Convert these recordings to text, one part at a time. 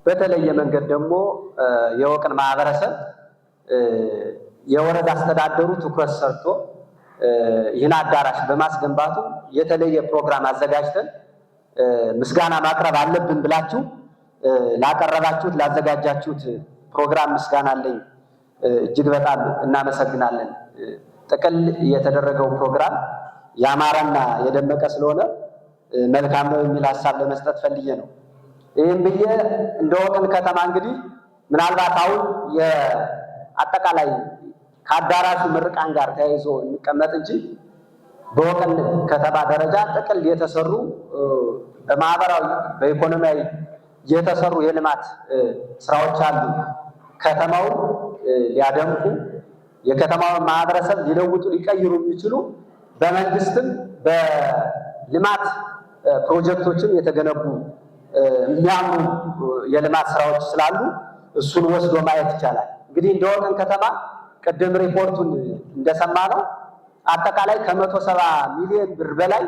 በተለየ መንገድ ደግሞ የወቅን ማህበረሰብ የወረዳ አስተዳደሩ ትኩረት ሰርቶ ይህን አዳራሽ በማስገንባቱ የተለየ ፕሮግራም አዘጋጅተን ምስጋና ማቅረብ አለብን ብላችሁ ላቀረባችሁት ላዘጋጃችሁት ፕሮግራም ምስጋና አለኝ። እጅግ በጣም እናመሰግናለን። ጥቅል የተደረገው ፕሮግራም ያማረና የደመቀ ስለሆነ መልካም ነው የሚል ሀሳብ ለመስጠት ፈልጌ ነው። ይህም ብዬ እንደ ወቅን ከተማ እንግዲህ ምናልባት አሁን የአጠቃላይ ከአዳራሹ ምርቃን ጋር ተያይዞ እንቀመጥ እንጂ በወቅን ከተማ ደረጃ ጥቅል የተሰሩ በማህበራዊ በኢኮኖሚያዊ የተሰሩ የልማት ስራዎች አሉ። ከተማውን ሊያደምቁ የከተማውን ማህበረሰብ ሊለውጡ ሊቀይሩ የሚችሉ በመንግስትም በልማት ፕሮጀክቶችም የተገነቡ የሚያምሩ የልማት ስራዎች ስላሉ እሱን ወስዶ ማየት ይቻላል። እንግዲህ እንደ ወቅን ከተማ ቅድም ሪፖርቱን እንደሰማ ነው አጠቃላይ ከ170 ሚሊዮን ብር በላይ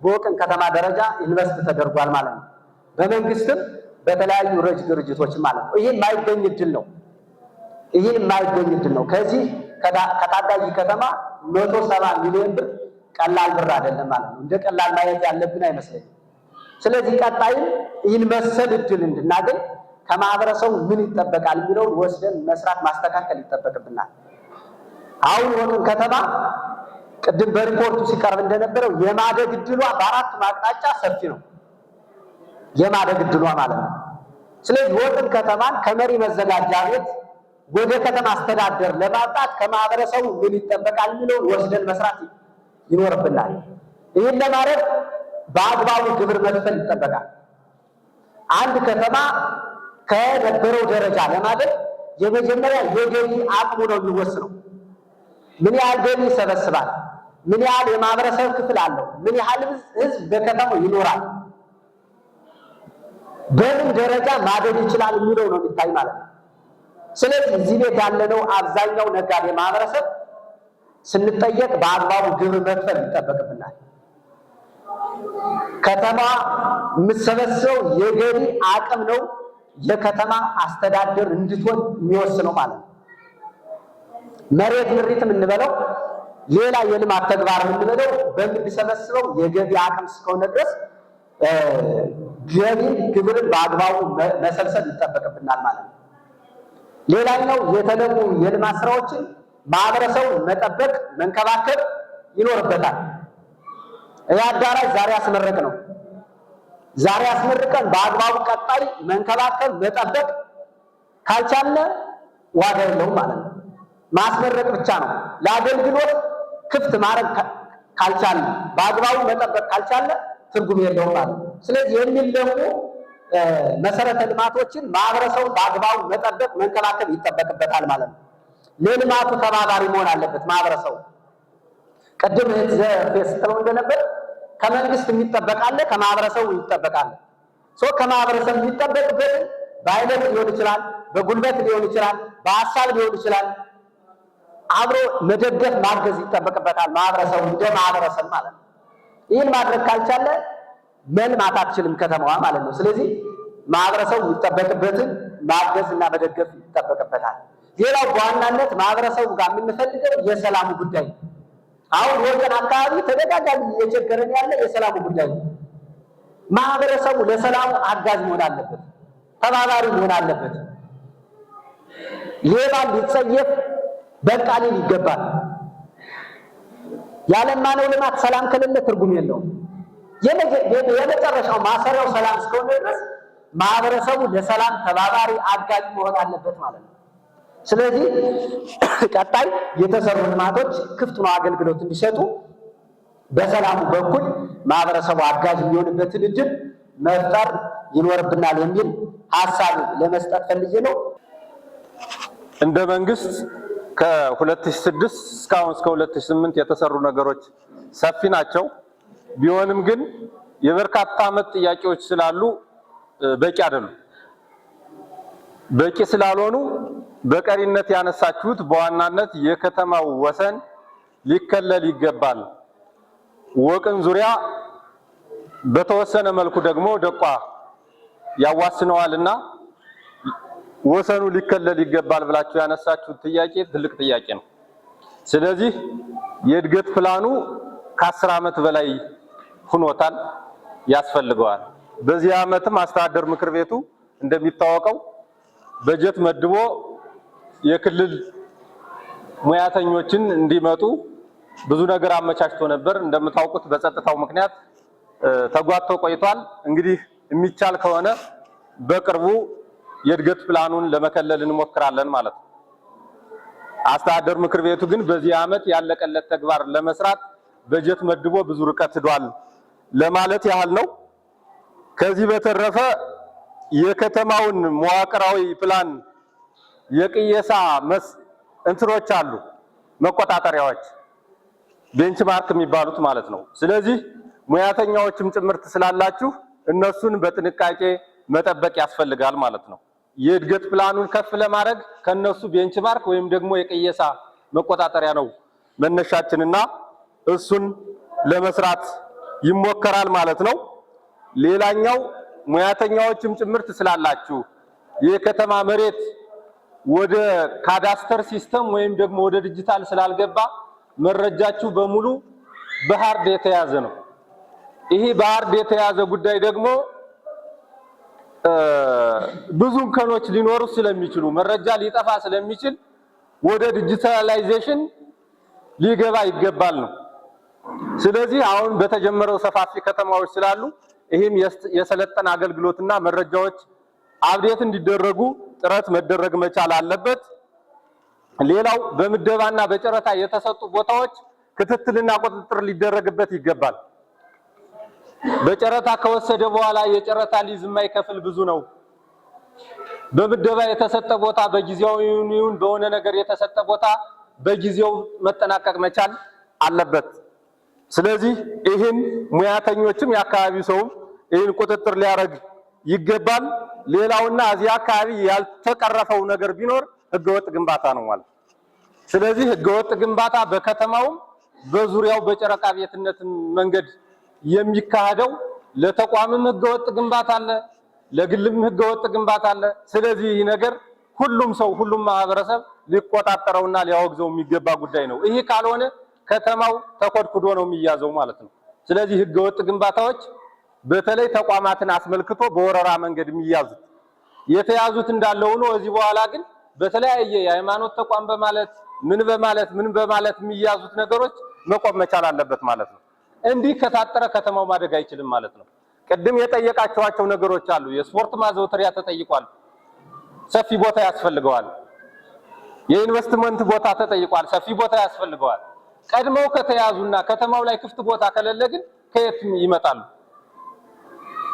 በወቅን ከተማ ደረጃ invest ተደርጓል ማለት ነው። በመንግስትም በተለያዩ ረጅ ድርጅቶች ማለት ነው። ይህ የማይገኝ እድል ነው። ይህን የማይገኝ እድል ነው። ከዚህ ከታዳጊ ከተማ 170 ሚሊዮን ብር ቀላል ብር አይደለም ማለት ነው። እንደ ቀላል ማየት ያለብን አይመስለኝም። ስለዚህ ቀጣይም ይህን መሰል እድል እንድናገኝ ከማህበረሰቡ ምን ይጠበቃል የሚለውን ወስደን መስራት ማስተካከል ይጠበቅብናል። አሁን ወቅን ከተማ ቅድም በሪፖርቱ ሲቀርብ እንደነበረው የማደግ እድሏ በአራቱም አቅጣጫ ሰፊ ነው። የማደግ እድሏ ማለት ነው። ስለዚህ ወቅን ከተማን ከመሪ መዘጋጃ ቤት ወደ ከተማ አስተዳደር ለማምጣት ከማህበረሰቡ ምን ይጠበቃል የሚለውን ወስደን መስራት ይኖርብናል። ይህን ለማድረግ በአግባቡ ግብር መክፈል ይጠበቃል። አንድ ከተማ ከነበረው ደረጃ ለማደግ የመጀመሪያ የገቢ አቅሙ ነው የሚወስነው። ምን ያህል ገቢ ይሰበስባል? ምን ያህል የማህበረሰብ ክፍል አለው? ምን ያህል ህዝብ በከተማው ይኖራል? በምን ደረጃ ማደግ ይችላል የሚለው ነው የሚታይ ማለት ነው። ስለዚህ እዚህ ቤት ያለነው አብዛኛው ነጋዴ ማህበረሰብ ስንጠየቅ በአግባቡ ግብር መክፈል ይጠበቅብናል። ከተማ የምትሰበስበው የገቢ አቅም ነው የከተማ አስተዳደር እንድትሆን የሚወስነው ማለት ነው። መሬት ምሪትም እንበለው ሌላ የልማት ተግባር የምንበለው በምንሰበስበው የገቢ አቅም እስከሆነ ድረስ ገቢን ግብርን በአግባቡ መሰብሰብ ይጠበቅብናል ማለት ነው። ሌላኛው የተለሙ የልማት ስራዎችን ማህበረሰቡ መጠበቅ መንከባከብ ይኖርበታል። ይህ አዳራሽ ዛሬ አስመረቅ ነው። ዛሬ አስመርቀን በአግባቡ ቀጣይ መንከባከብ መጠበቅ ካልቻለ ዋጋ የለውም ማለት ነው። ማስመረቅ ብቻ ነው። ለአገልግሎት ክፍት ማድረግ ካልቻለ፣ በአግባቡ መጠበቅ ካልቻለ ትርጉም የለውም ማለት ነው። ስለዚህ የሚለሙ መሰረተ ልማቶችን ማህበረሰቡ በአግባቡ መጠበቅ መንከባከብ ይጠበቅበታል ማለት ነው። ለልማቱ ተባባሪ መሆን አለበት ማህበረሰቡ። ቅድም እህት ዘርፌ ስትለው እንደነበር ከመንግስት የሚጠበቅ አለ፣ ከማህበረሰቡ ይጠበቃል። So ከማህበረሰብ የሚጠበቅበትን በአይነት ሊሆን ይችላል፣ በጉልበት ሊሆን ይችላል፣ በሀሳብ ሊሆን ይችላል። አብሮ መደገፍ ማገዝ ይጠበቅበታል ማህበረሰቡ እንደ ማህበረሰብ ማለት ነው። ይህን ማድረግ ካልቻለ መልማት አትችልም ከተማዋ ማለት ነው። ስለዚህ ማህበረሰቡ የሚጠበቅበትን ማገዝ እና መደገፍ ይጠበቅበታል። ሌላው በዋናነት ማህበረሰቡ ጋር የምንፈልገው የሰላሙ ጉዳይ ነው። አሁን ወገን አካባቢ ተደጋጋሚ እየቸገረን ያለ የሰላሙ ጉዳይ ነው። ማህበረሰቡ ለሰላሙ አጋዥ መሆን አለበት፣ ተባባሪ መሆን አለበት። ሌባን ሊጸየፍ በቃ ሊል ይገባል። ያለማነው ልማት ሰላም ከሌለ ትርጉም የለውም። የመጨረሻው ማሰሪያው ሰላም እስከሆነ ድረስ ማህበረሰቡ ለሰላም ተባባሪ አጋዥ መሆን አለበት ማለት ነው። ስለዚህ ቀጣይ የተሰሩ ልማቶች ክፍት ነው አገልግሎት እንዲሰጡ በሰላሙ በኩል ማህበረሰቡ አጋዥ የሚሆንበትን እድል መፍጠር ይኖርብናል የሚል ሀሳብ ለመስጠት ፈልጌ ነው። እንደ መንግስት ከ2006 እስካሁን እስከ 2008 የተሰሩ ነገሮች ሰፊ ናቸው። ቢሆንም ግን የበርካታ ዓመት ጥያቄዎች ስላሉ በቂ አይደሉም። በቂ ስላልሆኑ በቀሪነት ያነሳችሁት በዋናነት የከተማው ወሰን ሊከለል ይገባል። ወቅን ዙሪያ በተወሰነ መልኩ ደግሞ ደቋ ያዋስነዋልና ወሰኑ ሊከለል ይገባል ብላችሁ ያነሳችሁት ጥያቄ ትልቅ ጥያቄ ነው። ስለዚህ የእድገት ፕላኑ ከ10 ዓመት በላይ ሁኖታል፣ ያስፈልገዋል። በዚህ ዓመትም አስተዳደር ምክር ቤቱ እንደሚታወቀው በጀት መድቦ የክልል ሙያተኞችን እንዲመጡ ብዙ ነገር አመቻችቶ ነበር። እንደምታውቁት በጸጥታው ምክንያት ተጓቶ ቆይቷል። እንግዲህ የሚቻል ከሆነ በቅርቡ የእድገት ፕላኑን ለመከለል እንሞክራለን ማለት ነው። አስተዳደር ምክር ቤቱ ግን በዚህ ዓመት ያለቀለት ተግባር ለመስራት በጀት መድቦ ብዙ ርቀት ሄዷል ለማለት ያህል ነው። ከዚህ በተረፈ የከተማውን መዋቅራዊ ፕላን የቅየሳ እንትኖች አሉ፣ መቆጣጠሪያዎች benchmark የሚባሉት ማለት ነው። ስለዚህ ሙያተኛዎችም ጭምርት ስላላችሁ እነሱን በጥንቃቄ መጠበቅ ያስፈልጋል ማለት ነው። የእድገት ፕላኑን ከፍ ለማድረግ ከነሱ benchmark ወይም ደግሞ የቅየሳ መቆጣጠሪያ ነው መነሻችንና እሱን ለመስራት ይሞከራል ማለት ነው። ሌላኛው ሙያተኛዎችም ጭምርት ስላላችሁ የከተማ መሬት ወደ cadaster system ወይም ደግሞ ወደ ዲጂታል ስላልገባ መረጃችሁ በሙሉ በ hard የተያዘ ነው። ይሄ በ hard የተያዘ ጉዳይ ደግሞ ብዙ እንከኖች ሊኖሩ ስለሚችሉ፣ መረጃ ሊጠፋ ስለሚችል ወደ digitalization ሊገባ ይገባል ነው። ስለዚህ አሁን በተጀመረው ሰፋፊ ከተማዎች ስላሉ ይህም የሰለጠነ አገልግሎትና መረጃዎች update እንዲደረጉ ጥረት መደረግ መቻል አለበት። ሌላው በምደባና በጨረታ የተሰጡ ቦታዎች ክትትልና ቁጥጥር ሊደረግበት ይገባል። በጨረታ ከወሰደ በኋላ የጨረታ ሊዝ የማይከፍል ብዙ ነው። በምደባ የተሰጠ ቦታ፣ በጊዜያዊ ይሁን በሆነ ነገር የተሰጠ ቦታ በጊዜው መጠናቀቅ መቻል አለበት። ስለዚህ ይህን ሙያተኞችም የአካባቢው ሰውም ይህን ቁጥጥር ሊያደርግ ይገባል። ሌላውና እዚህ አካባቢ ያልተቀረፈው ነገር ቢኖር ህገወጥ ግንባታ ነው ማለት። ስለዚህ ህገወጥ ግንባታ በከተማውም በዙሪያው በጨረቃ ቤትነት መንገድ የሚካሄደው ለተቋምም ህገወጥ ግንባታ አለ፣ ለግልም ህገወጥ ግንባታ አለ። ስለዚህ ይህ ነገር ሁሉም ሰው፣ ሁሉም ማህበረሰብ ሊቆጣጠረውና ሊያወግዘው የሚገባ ጉዳይ ነው። ይህ ካልሆነ ከተማው ተኮድኩዶ ነው የሚያዘው ማለት ነው። ስለዚህ ህገወጥ ግንባታዎች በተለይ ተቋማትን አስመልክቶ በወረራ መንገድ የሚያዙት የተያዙት እንዳለ ሆኖ እዚህ በኋላ ግን በተለያየ የሃይማኖት ተቋም በማለት፣ ምን በማለት፣ ምን በማለት የሚያዙት ነገሮች መቆም መቻል አለበት ማለት ነው። እንዲህ ከታጠረ ከተማው ማደግ አይችልም ማለት ነው። ቅድም የጠየቃቸዋቸው ነገሮች አሉ። የስፖርት ማዘውተሪያ ተጠይቋል። ሰፊ ቦታ ያስፈልገዋል። የኢንቨስትመንት ቦታ ተጠይቋል። ሰፊ ቦታ ያስፈልገዋል። ቀድመው ከተያዙና ከተማው ላይ ክፍት ቦታ ከሌለ ግን ከየት ይመጣሉ?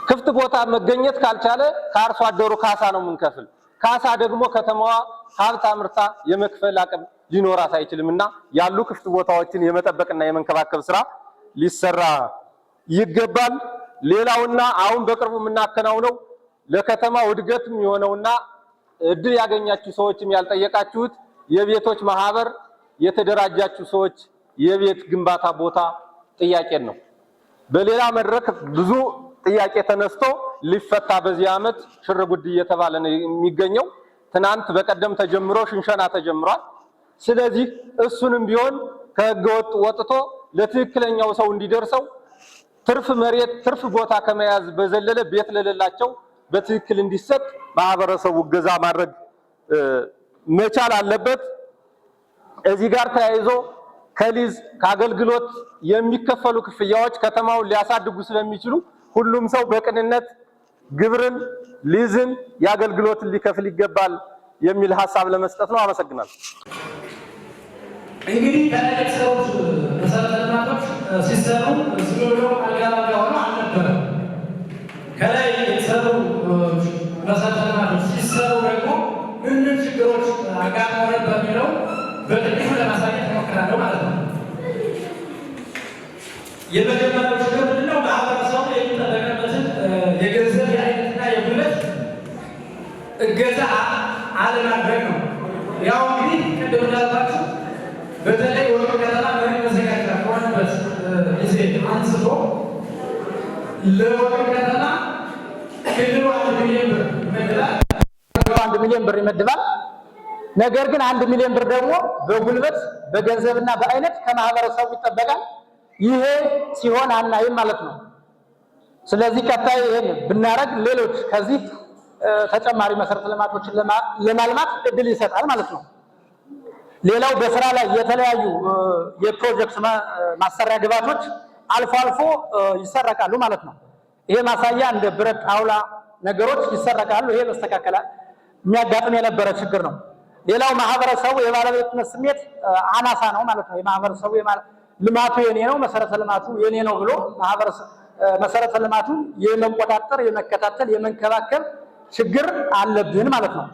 ክፍት ቦታ መገኘት ካልቻለ ከአርሶ አደሩ ካሳ ነው የምንከፍል። ካሳ ደግሞ ከተማዋ ሀብት አምርታ የመክፈል አቅም ሊኖራት አይችልም እና ያሉ ክፍት ቦታዎችን የመጠበቅና የመንከባከብ ስራ ሊሰራ ይገባል። ሌላውና አሁን በቅርቡ የምናከናውነው ለከተማው እድገትም የሆነውና እድል ያገኛችሁ ሰዎችም ያልጠየቃችሁት የቤቶች ማህበር የተደራጃችሁ ሰዎች የቤት ግንባታ ቦታ ጥያቄን ነው። በሌላ መድረክ ብዙ ጥያቄ ተነስቶ ሊፈታ በዚህ ዓመት ሽር ጉድ እየተባለ ነው የሚገኘው። ትናንት በቀደም ተጀምሮ ሽንሸና ተጀምሯል። ስለዚህ እሱንም ቢሆን ከህገወጥ ወጥቶ ለትክክለኛው ሰው እንዲደርሰው፣ ትርፍ መሬት ትርፍ ቦታ ከመያዝ በዘለለ ቤት ለሌላቸው በትክክል እንዲሰጥ ማህበረሰቡ እገዛ ማድረግ መቻል አለበት። እዚህ ጋር ተያይዞ ከሊዝ፣ ከአገልግሎት የሚከፈሉ ክፍያዎች ከተማውን ሊያሳድጉ ስለሚችሉ ሁሉም ሰው በቅንነት ግብርን፣ ሊዝን፣ የአገልግሎትን ሊከፍል ይገባል የሚል ሀሳብ ለመስጠት ነው። አመሰግናለሁ። እንግዲህ ከላይ የተሰሩት መሰረተ ልማቶች ሲሰሩ ዝም ብሎ አልጋ ባልጋ ሆኖ አልነበረም። ከላይ የተሰሩ መሰረተ ልማቶች ሲሰሩ ደግሞ ምን ምን ችግሮች አጋጥመው ነበር የሚለው በጥቂቱ ለማሳየት እሞክራለሁ ማለት ነው። የመጀመሪያው ችግር ምንድነው? ማህበረሰቡ የሚጠበቅበትን የገንዘብ፣ የአይነትና የጉልበት እገዛ አለማድረግ ነው። ያው እንግዲህ ቅድም እንዳልኳችሁ በተለይ ወሎ ከተማ መሪ መዘጋጃ ከሆነበት ጊዜ አንስቶ ለወሎ ከተማ ክልሉ 1 ሚሊዮን ብር ይመድባል። 1 ሚሊዮን ሚሊዮን ብር ይመድባል። ነገር ግን 1 ሚሊዮን ብር ደግሞ በጉልበት፣ በገንዘብና በአይነት ከማህበረሰቡ ይጠበቃል። ይሄ ሲሆን አናይም ማለት ነው። ስለዚህ ቀጣይ ይሄን ብናረግ ሌሎች ከዚህ ተጨማሪ መሰረተ ልማቶችን ለማልማት እድል ይሰጣል ማለት ነው። ሌላው በስራ ላይ የተለያዩ የፕሮጀክት ማሰሪያ ግብዓቶች አልፎ አልፎ ይሰረቃሉ ማለት ነው። ይሄ ማሳያ እንደ ብረት፣ ጣውላ ነገሮች ይሰረቃሉ። ይሄ መስተካከል የሚያጋጥም የነበረ ችግር ነው። ሌላው ማህበረሰቡ የባለቤትነት ስሜት አናሳ ነው ማለት ነው። የማህበረሰቡ ልማቱ የኔ ነው፣ መሰረተ ልማቱ የኔ ነው ብሎ መሰረተ ልማቱ የመቆጣጠር፣ የመከታተል፣ የመንከባከብ ችግር አለብን ማለት ነው።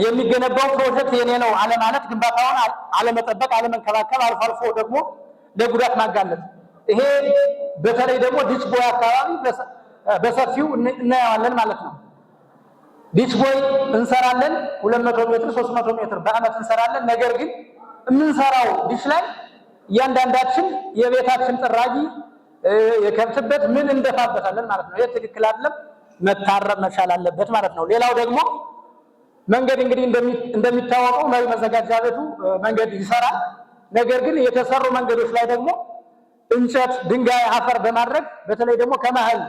የሚገነባው ፕሮጀክት የኔ ነው አለማለት፣ ግንባታውን አለመጠበቅ፣ አለመንከባከብ፣ አልፎ አልፎ ደግሞ ለጉዳት ማጋለጥ። ይሄ በተለይ ደግሞ ditch ቦይ አካባቢ በሰፊው እናየዋለን ማለት ነው። Ditch ቦይ እንሰራለን፣ 200 ሜትር፣ 300 ሜትር በአመት እንሰራለን። ነገር ግን የምንሰራው ditch ላይ እያንዳንዳችን የቤታችን ጥራጊ፣ የከብትበት ምን እንደፋበታለን ማለት ነው። ይሄ ትክክል አይደለም፣ መታረም መቻል አለበት ማለት ነው። ሌላው ደግሞ መንገድ እንግዲህ እንደሚታወቀው መሪ መዘጋጃ ቤቱ መንገድ ይሰራል። ነገር ግን የተሰሩ መንገዶች ላይ ደግሞ እንጨት፣ ድንጋይ፣ አፈር በማድረግ በተለይ ደግሞ ከመሀል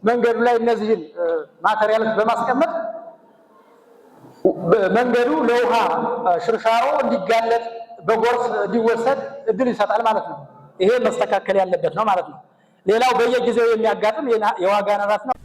መንገዱ ላይ እነዚህን material ኦች በማስቀመጥ መንገዱ ለውሃ ሽርሻሮ እንዲጋለጥ፣ በጎርፍ እንዲወሰድ እድል ይሰጣል ማለት ነው። ይሄ መስተካከል ያለበት ነው ማለት ነው። ሌላው በየጊዜው የሚያጋጥም የዋጋ ንረት ነው።